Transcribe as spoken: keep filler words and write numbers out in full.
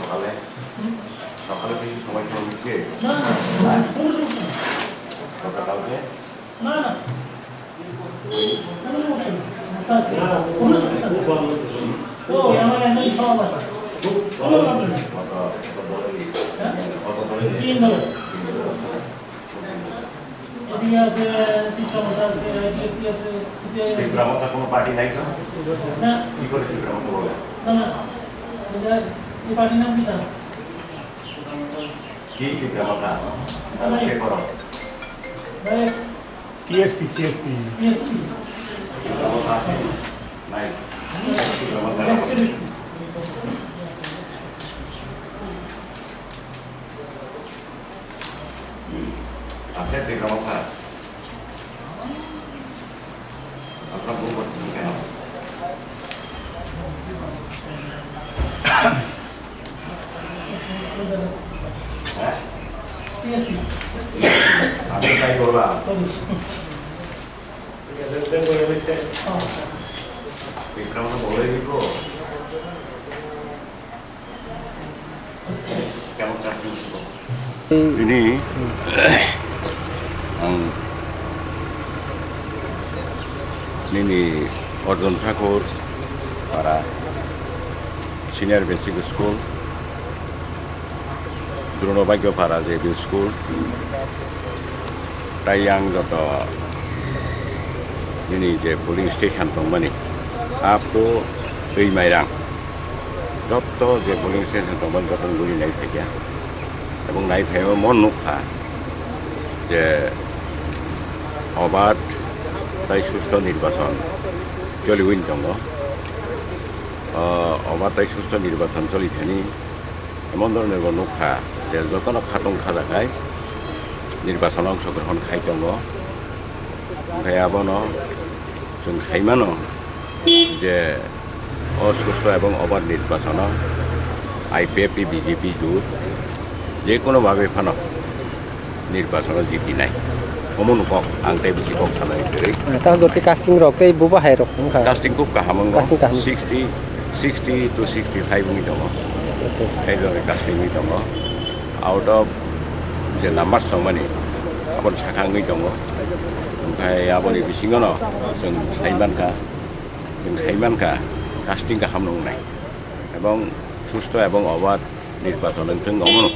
সকালে, সকালে কিছু সময় সময় মিশিয়ে না, না, কোনো সমস্যা নেই। গতকালকে না, না। কোনো সমস্যা নেই। আছে। কোনো সমস্যা নেই। ও, আমার একজন সব আছে। কোনো problem নেই। কত, কত দলে? হ্যাঁ? কত দলে? তিন দলে। এদিকে আছে, টিচার আছে, আইডিএফটি আছে, সিপিআই আছে। ত্রিপুরা মথা কোনো পার্টি নাই তো? না। কি করে ত্রিপুরা মথা বলে? না, না। এটা, এই পার্টির নাম কি জানো? কি ত্রিপুরা মথা? আরে। সে করো। ভাই। TSP, TSP. টিএসপি। ত্রিপুরা মথা আছে? নাই। টিএসপি। ত্রিপুরা মথা। টিএসপি। আছে ত্রিপুরা মথা? আপনার বউ করতেছেন কেন? হ্যাঁ? আমি তাই বললাম। ত্রিপুরা মথা বলে দিব। Ini ang nini Arjun Thakur para Senior Basic School, Drunobagyo para J B School, tai ang joto nini je polling station tongmani, Apko, Twi Mairang. Jotto je polling station tongmani jotto guri nai phaikha. Ebong nai phaio mon nukha je obad tai susto nirbachon choliwi tongo. O obad tai susto nirbachon choli thani emon dhoroner bo nukha je jotono khatung khajakhai nirbachono ongshogrohon khai tongo. Hwnkhe abono chwng saimano je o susto ebong obad nirbachono I P F T B J P jut je kono babe phano nirbachono jitinai. Omono kok ang tei bisi kok sanai kwrwi. Tamo jotoi casting rok tei bubahairok wngkha. Casting khub kaham wngo. Casting kaham. Sixty, sixty to sixty-five wngwi tongo. Tei jotoi casting wngwi tongo. Out of je numbers tongmani, aboni sakha wngwi tongo. Omohai aboni bisingono chwng sai mankha, chwng sai mankha casting kaham wngnai. Ebong susto ebong obad nirbachon wngthung omono.